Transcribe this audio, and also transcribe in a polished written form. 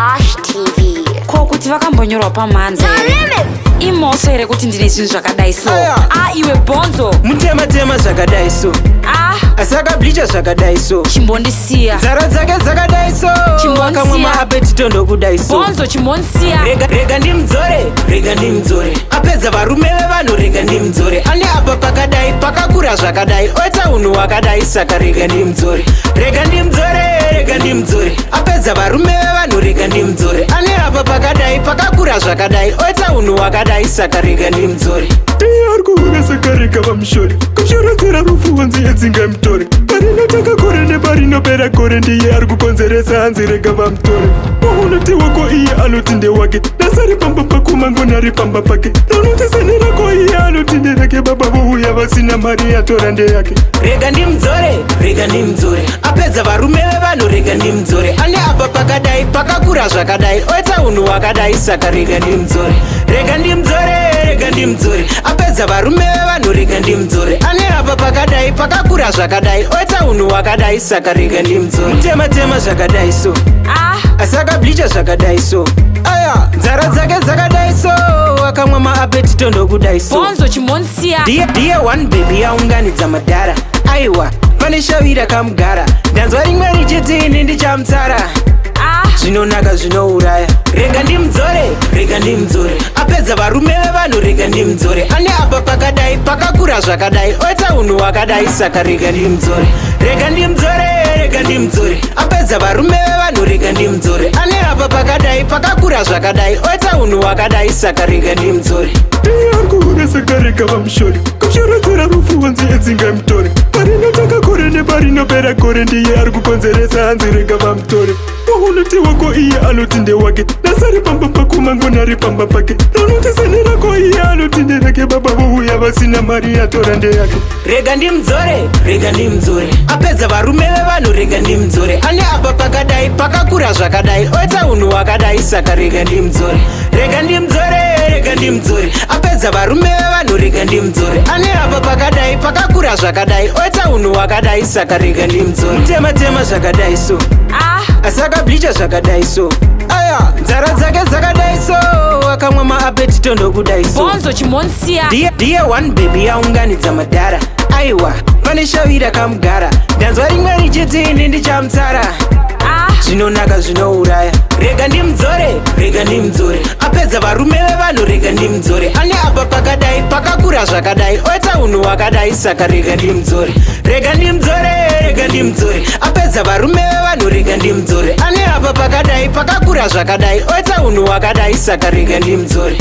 Yash TV. Ko kuti vakambonyorwa pamhanza here? Imhosva here kuti ndine zvinhu zvakadai so? Aya. A iwe bhonzo. Mutema-tema zvakadai so. A. Asi akablicha zvakadai so. Chimbondisiya. Nzara dzake dzakadai so. Chimbondisiya. Akamwa maapetito ndokudai so. Bhonzo, chimbondisiya. Rega, rega ndimudzore, rega ndimudzore. Apedza varume vevanhu, rega ndimudzore. Ane apa pakadai, pakakura zvakadai, oita unhu hwakadai, saka rega ndimudzore. Rega ndimudzore, rega ndimudzore. Apedza varume vevanhu, rega ndimudzore. Ane apa pakadai, pakakura zvakadai, oita unhu hwakadai, saka rega ndimudzore. Iye ari kuhura, saka rega vamushore. Kushoredzera rufu, wanzi edzinga mutore. Parinotanga gore neparinopera gore, ndiye ari kukonzeresa, hanzi rega vamutore. Unoti wako, iye anoti ndewake. Nasari pamba pako, mangwana ari pamba pake. Ranoti sene rako, iye anoti nderake. Baba vouya vasina mari, yatora ndeyake. Rega ndimudzore, rega ndimudzore. Apedza varume vevanhu, rega ndimudzore. Ane apa pakadai, pakakura zvakadai, oita unhu hwakadai, saka rega ndimudzore. Rega ndimudzore, rega ndimudzore. Apedza varume vevanhu, rega ndimudzore. Ane apa pakadai, pakakura zvakadai, oita unhu hwakadai, saka rega ndimudzore. Mutema-tema zvakadai so. A. Asi akablicha zvakadai so. Aya, nzara dzake dzakadai so. Akamwa maapetito ndokudai so. Bhonzo, chimbondisiya. Ndiye, ndiye one baby yaunganidza madhara. Aiwa, pane shavira kamugara. Ndanzwa rimwe richiti ini ndichamutsara. A. Zvinonaka zvinouraya. Rega ndimudzore, rega ndimudzore. Apedza varume vevanhu, rega ndimudzore. Ane apa pakadai, pakakura zvakadai, oita unhu hwakadai, saka rega ndimudzore. Rega ndimudzore, rega ndimudzore. Apedza varume vevanhu, rega ndimudzore. Ane apa pakadai, pakakura zvakadai, oita unhu hwakadai, saka rega ndimudzore. Iye ari kuhura, saka rega vamushore. Kushoredzera rufu, wanzi edzinga mutore. Parinotanga gore neparinopera gore, ndiye ari kukonzeresa, hanzi rega vamutore. Unoti wako, iye anoti ndewake. Nasari pamba pako, mangwana ari pamba pake. Ranoti sene rako, iye anoti nderake. Baba vouya vasina mari, yatora ndeyake. Rega ndimudzore, rega ndimudzore. Apedza varume vevanhu, rega ndimudzore. Ane apa pakadai, pakakura zvakadai, oita unhu hwakadai, saka rega ndimudzore. Rega ndimudzore, rega ndimudzore. Apedza varume vevanhu, rega ndimudzore. Ane apa pakadai, pakakura zvakadai, oita unhu hwakadai, saka rega ndimudzore. Mutema-tema zvakadai so. A. Asi akablicha zvakadai so. Aya, nzara dzake dzakadai so. Akamwa maapetito ndokudai so. Bhonzo, chimbondisiya. Ndiye, ndiye one baby yaunganidza madhara. Aiwa, pane shavira kamugara. Ndanzwa rimwe richiti ini ndichamutsara. A. Zvinonaka zvinouraya. Rega ndimudzore, rega ndimudzore. Apedza varume vevanhu, rega ndimudzore. Ane apa pakadai, pakakura zvakadai, oita unhu hwakadai, saka rega ndimudzore. Rega ndimudzore, rega ndimudzore. Apedza varume vevanhu, rega ndimudzore. Ane apa pakadai, pakakura zvakadai, oita unhu hwakadai, saka rega ndimudzore.